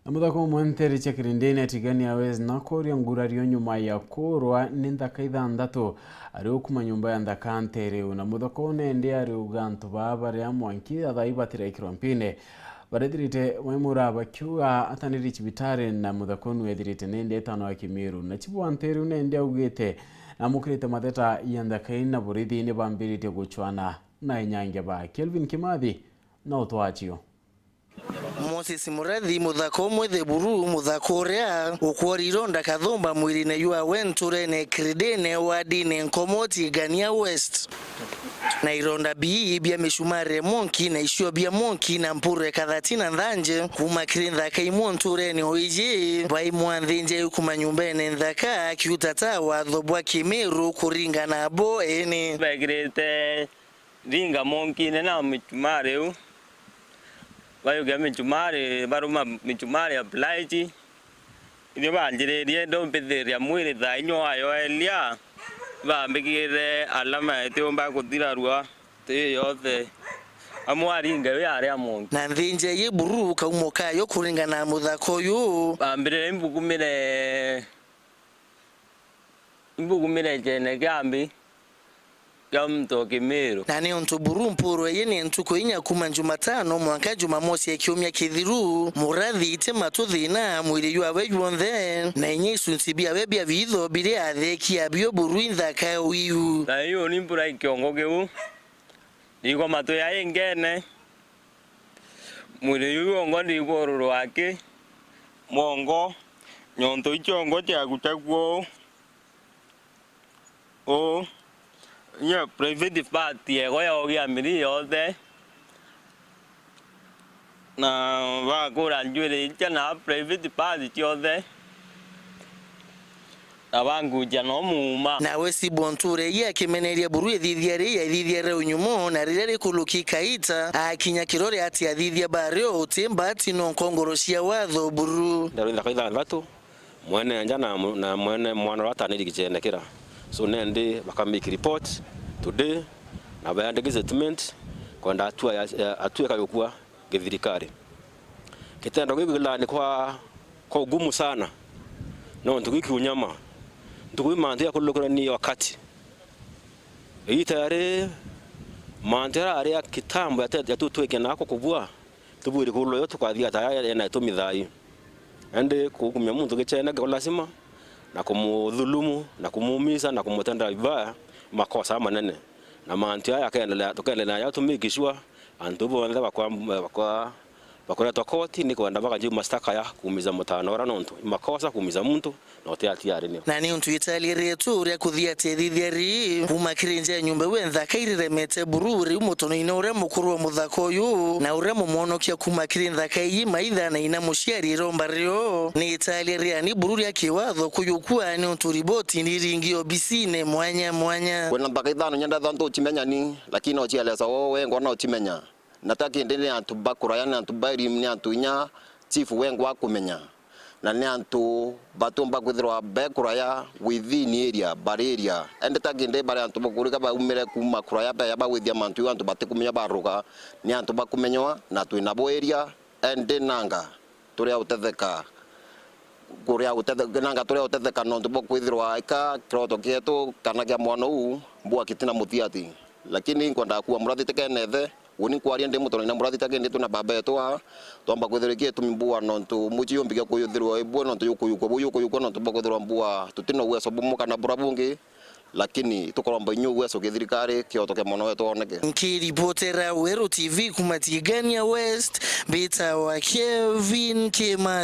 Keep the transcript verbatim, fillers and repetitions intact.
Na muthaka umwe nteere cia Kirindini ya Tigania West na kuuria ngurario nyuma ya kuurwa ni nthaka ithanthatu ari ukuma nyumba ya nthaka nteere iu. Na muthaka uu nendi ariuga antu baa baria mwanki athai batiraikirwa mpine barethirite maimura bakiuga ataniri cibitari, na muthaka uu nwethirite nendi etano ya Kimiru. Na chibu wa nteere iu nendi augite namukirite matheta ya nthaka ii na borithi ni bambiritie guchwana na inyangia ba Kelvin Kimathi na utwachio. Moses Murathi, muthaka umwe the buru, muthaka uria ukwori ironda kathumba mwirine jwawe nturene Kiridine, wadine Nkomoti, Gania West. Na ironda bii bia micumari ya mwanki na icio bia mwanki na mpuru ya kathati na nthanje kuma kiri nthaka imwe nturene o iji, baimwanthinje kuma nyumbene nthaka akiutata watho bwa Kimiru kuringana bo ene. Begirite ringa monkine na michumari iu, bayukia michumari, baruma michumari ya plate. Ithe banjiririe ndombithiria mwiri thaa inya wayo elia, bambikire alama itiumba kuthirarua ti yothe. Amwe aringa wi aria monki. Na nthinje yi buru kaumo kayo kuringana na muthaka uyu. Bambirire imbukumire Imbukumire kiene kia mbi kia muntu o Kimiru. Na ni untu buru mpuru iji ni ntuku inya kuma Jumatano mwanka Jumamosi ya kiumia kithiru, Murathi iti matu thina mwiri jwawe jwonthe, na inya isunsi biawe bia biitho biri atheki abio buru inthaka iu. Na iu ni mbura i kiongo kiu, ndikwa matu ya ingene. Mwiri juu wongo ndikururwa aki mwongo, nyonto iciongo ciaku ciakuo uu, inya private part yego yogia miri yothe, na bakura njwiri icia na private part ciothe. Na banguja no muuma. Nawe Sibwa ntuura ii akimeneria buru ithithia rii ya ithithia ria unyumo, na riria rikuluki kaita, akinya kirore ati athithia bario uti mbati no nkongoro cia watho buru. Ndarwitha kaitha nthatu, mwene nja na mu-, na mwene mwana uria ataniri kichene kira. So nendi baka make report today, na bayandike statement, kwenda hatua ya, ya, hatua ikayukua githirikari. Kitendo giki kilani kwa, kwa ugumu sana, nontu giki unyama, ntuku ii mantu yakulukirani wakati. Igiita ri, mantu jaria ari ya kitambo yate-, yatutwikia nako kubua, tubwiri kulwa yo tukathia ta ya, yena itumi thaa ii. Indi kukumia muntu gichene kwa lazima, na kumuthulumu, na kumuumisa, na kumutenda vibaya, makosa manene. Na mantu jaya yakaendelea, tukaendelea nayo to make sure antu bonthe bakwa, bakwa, bakuretwa koti ni kwenda bakanjia mashtaka ya kuumiza mutano uria, nontu i makosa kuumiza muntu na uti hatia ari nio. Na ni untu itali rietu uria kuthia ati ithithia ri kuma kiri nja ya nyumba iwe nthaka iriremete buru riu mutonoine uria mukuru wa muthaka uyu na uria mumwonokia kuma kiri nthaka iyi maitha na ina muciari iromba rio ni itali riani buru ria kiwatho kuyukua ni untu riboti ni ringi obisine mwanya mwanya. Kwina nthaka ithano inya ndethwa ntucimenya ni, lakini no cielesa wo wengwa no cimenya. Na ta kindi ni antu ba kuraya, ni antu ba elimu, ni antu inya chief wengwa akumenya. Na ni antu batiumba kwithirwa be kuraya within area, bari area. Indi ta kindi bari antu bakurika baumire kuma kuraya beya bagwithia mantu jau antu batikumenya baruga, ni antu bakumenywa na twina bo area. Indi nanga turia utetheka, kuria utetheka, nanga turia utetheka nontu bwa kwithirwa ika kiroto kietu kana kia mwana uu mbua kitina muthiati. Lakini nkwenda kuwa murathi tikenethe, uni nkwaria ndi mutono na murathi tikenethe na baba yetu aa, twamba kwithirwa iki itumi mbua nontu mucii umbi kia kuyuthirwa ibue nontu yukuyukwa bu yukuyukwa nontu bwa kwithirwa mbua tutina uweso bumwe kana bura bungi. Lakini tukoromba inyuo uweso githirikari kioto kia mwana wetu woneke. Nkiripotera Weru T V kuma Tigania West, mbitawa Kevin Kimathi.